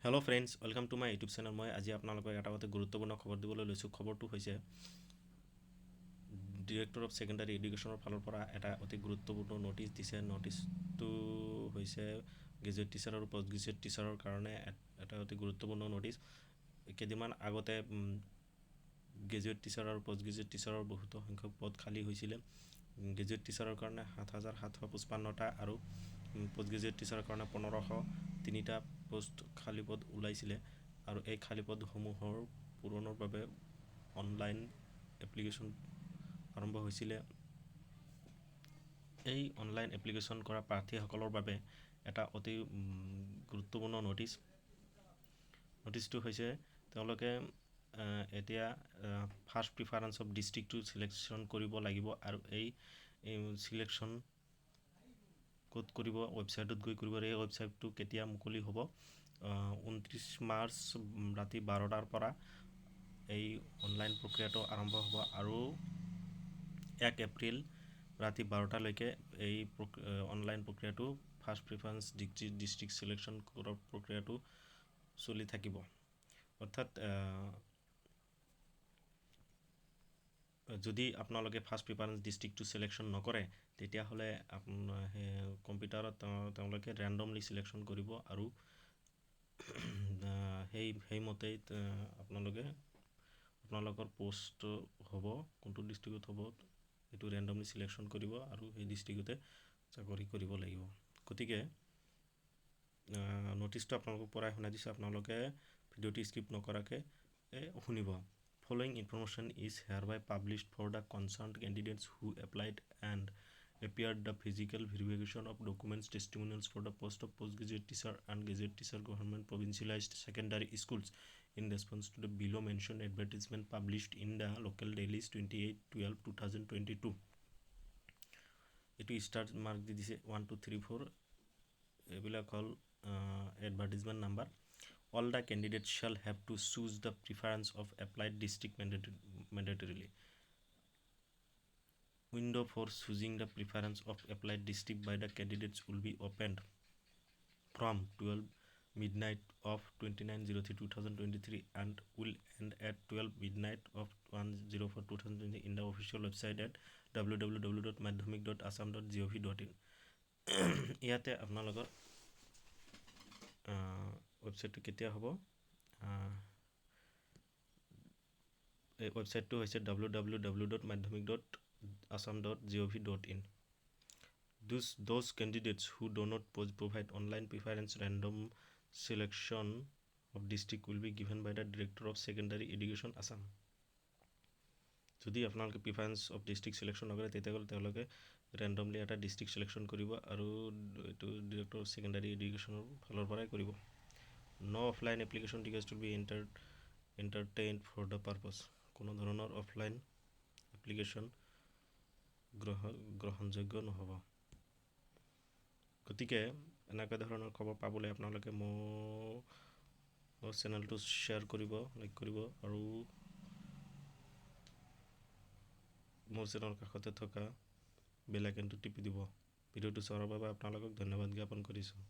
Hello friends, welcome to my YouTube channel. মই আজি আপোনালোকক এটা অতি গুৰুত্বপূৰ্ণ খবৰ দিবলৈ লৈছোঁ। খবৰটো হৈছে ডিৰেক্টৰ অফ ছেকেণ্ডাৰী এডুকেশ্যনৰ ফালৰ পৰা এটা অতি গুৰুত্বপূৰ্ণ ন'টিচ দিছে। ন'টিচটো হৈছে গ্ৰেজুৱেট টিচাৰ আৰু পষ্ট গ্ৰেজুৱেট টিচাৰৰ কাৰণে এটা অতি গুৰুত্বপূৰ্ণ ন'টিচ। কেইদিনমান আগতে গ্ৰেজুৱেট টিচাৰ আৰু পষ্ট গ্ৰেজুৱেট টিচাৰৰ বহুতো সংখ্যক পদ খালী হৈছিলে। গ্ৰেজুৱেট টিচাৰৰ কাৰণে 7755টা আৰু পষ্ট গ্ৰেজুৱেট টিচাৰৰ কাৰণে 1503টা পষ্ট খালী পদ ওলাইছিলে আৰু এই খালী পদসমূহৰ পূৰণৰ বাবে অনলাইন এপ্লিকেশ্যন আৰম্ভ হৈছিলে। এই অনলাইন এপ্লিকেশ্যন কৰা প্ৰাৰ্থীসকলৰ বাবে এটা অতি গুৰুত্বপূৰ্ণ ন'টিচ। ন'টিচটো হৈছে তেওঁলোকে এতিয়া ফাৰ্ষ্ট প্ৰিফাৰেঞ্চ অফ ডিষ্ট্ৰিক্টটো চিলেকশ্যন কৰিব লাগিব আৰু এই চিলেকশ্যন ক'ত কৰিব? ৱেবছাইটত গৈ কৰিব। এই ৱেবছাইটটো কেতিয়া মুকলি হ'ব? 29 মাৰ্চ ৰাতি 12টাৰ পৰা এই অনলাইন প্ৰক্ৰিয়াটো আৰম্ভ হ'ব আৰু 1 এপ্ৰিল ৰাতি 12টালৈকে এই অনলাইন প্ৰক্ৰিয়াটো, ফাৰ্ষ্ট প্ৰিফাৰেঞ্চ ডিষ্ট্ৰিক্ট চিলেকশ্যন কৰাৰ প্ৰক্ৰিয়াটো চলি থাকিব। অৰ্থাৎ যদি আপোনালোকে ফাৰ্ষ্ট প্ৰিফাৰেঞ্চ ডিষ্ট্ৰিক্টটো চিলেকশ্যন নকৰে, তেতিয়াহ'লে আপোনাৰ সেই কম্পিউটাৰত তেওঁলোকে ৰেণ্ডমলি চিলেকশ্যন কৰিব আৰু সেইমতেই আপোনালোকে আপোনালোকৰ পষ্ট হ'ব, কোনটো ডিষ্ট্ৰিক্টত হ'ব সেইটো ৰেণ্ডমলি চিলেকশ্যন কৰিব আৰু সেই ডিষ্ট্ৰিক্টতে চাকৰি কৰিব লাগিব। গতিকে ন'টিচটো আপোনালোকক পঢ়াই শুনাই দিছোঁ, আপোনালোকে ভিডিঅ'টো স্কিপ নকৰাকৈ শুনিব। Following information is hereby published for the concerned candidates who applied and appeared the physical verification of documents, testimonials for the post of postgraduate teacher and graduate teacher, government provincialized secondary schools, in response to the below mentioned advertisement published in the local dailies 28/12/2022. এইটো star mark দি দিছে, 1, 2, 3, 4, এইবিলাক হ'ল advertisement number. All the candidates shall have to choose the preference of applied district mandatorily. Window for choosing the preference of applied district by the candidates will be opened from 12 midnight of 29/03/2023 and will end at 12 midnight of 1/04/2020 in the official website at www.madhyamik.assam.gov.in. ইয়াতে আপোনালোকৰ ৱেবছাইটটো কেতিয়া হ'ব? এই ৱেবছাইটটো হৈছে www.madhyamik.assam.gov.in. Those candidates who do not provide online preference, random selection of district will be given by the Director of Secondary Education, Assam. যদি আপোনালোকে প্ৰিফাৰেঞ্চ অফ ডিষ্ট্ৰিক্ট চিলেকশ্যন নকৰে, তেতিয়াহ'লে তেওঁলোকে ৰেণ্ডমলি এটা ডিষ্ট্ৰিক্ট চিলেকশ্যন কৰিব আৰু এইটো ডিৰেক্টৰ অফ ছেকেণ্ডাৰী এডুকেশ্যনৰ ফালৰ পৰাই কৰিব। No offline application request will be entertained for the purpose. কোনো ধৰণৰ অফলাইন এপ্লিকেশ্যন গ্ৰহণযোগ্য নহ'ব। গতিকে এনেকুৱা ধৰণৰ খবৰ পাবলৈ আপোনালোকে মোৰ চেনেলটো শ্বেয়াৰ কৰিব, লাইক কৰিব আৰু মোৰ চেনেলৰ কাষতে থকা বেল আইকনটো টিপি দিব। ভিডিঅ'টো চোৱাৰ বাবে আপোনালোকক ধন্যবাদ জ্ঞাপন কৰিছোঁ।